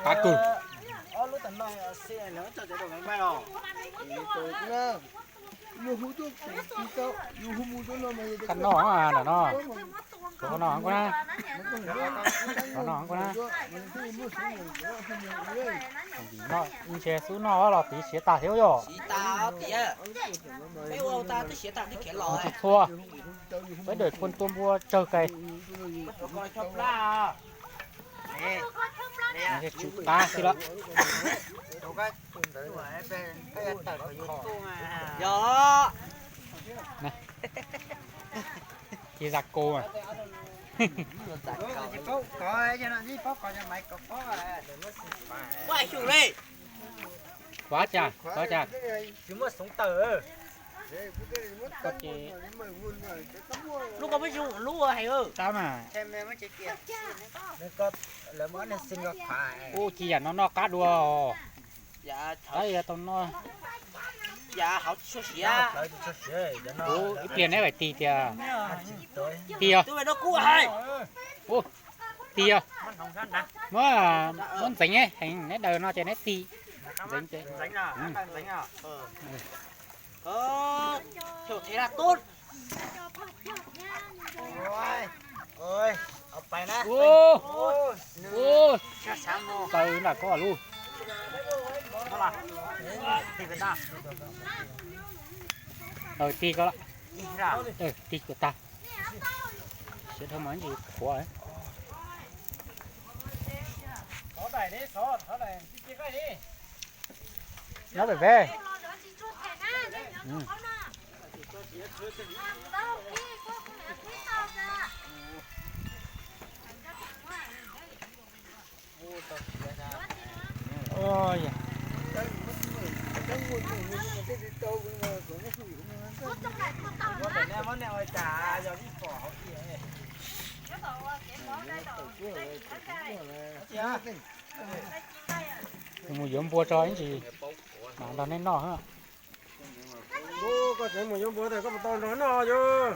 Qab kawg. Qab noj nram no. Qab no kuv na. Qab no kuv na. Noj ib ntshe xub noj los tiv siav tag thiab yom. Txhua txhua. Peb dawm pua tua npua tsawg kais. Tsw qab xwb lawm. Ces zas kaus. Ua cas, ua cas? Lub koj muab zoo lub hais. Tab mas. Ub, ci yam no noj qab dua os. Qab yog tau noj. Ub, ib pliag neb vam tig tias, tig os. Ub, tig os. Muab, muab ntxeev heev, neb daws no ces neb tig. Ntxeev ces. Ub, ub, tawm nram ko lub. Tig koj lawm. Tig kuv tag. Siav dhau mas tsis qhuav. Nyob pem peb. Mus yuav npua tso ib ntsis, mam nrog neb noj. Koj tseem mus yuav npua tas koj puas tau nrog noj yom?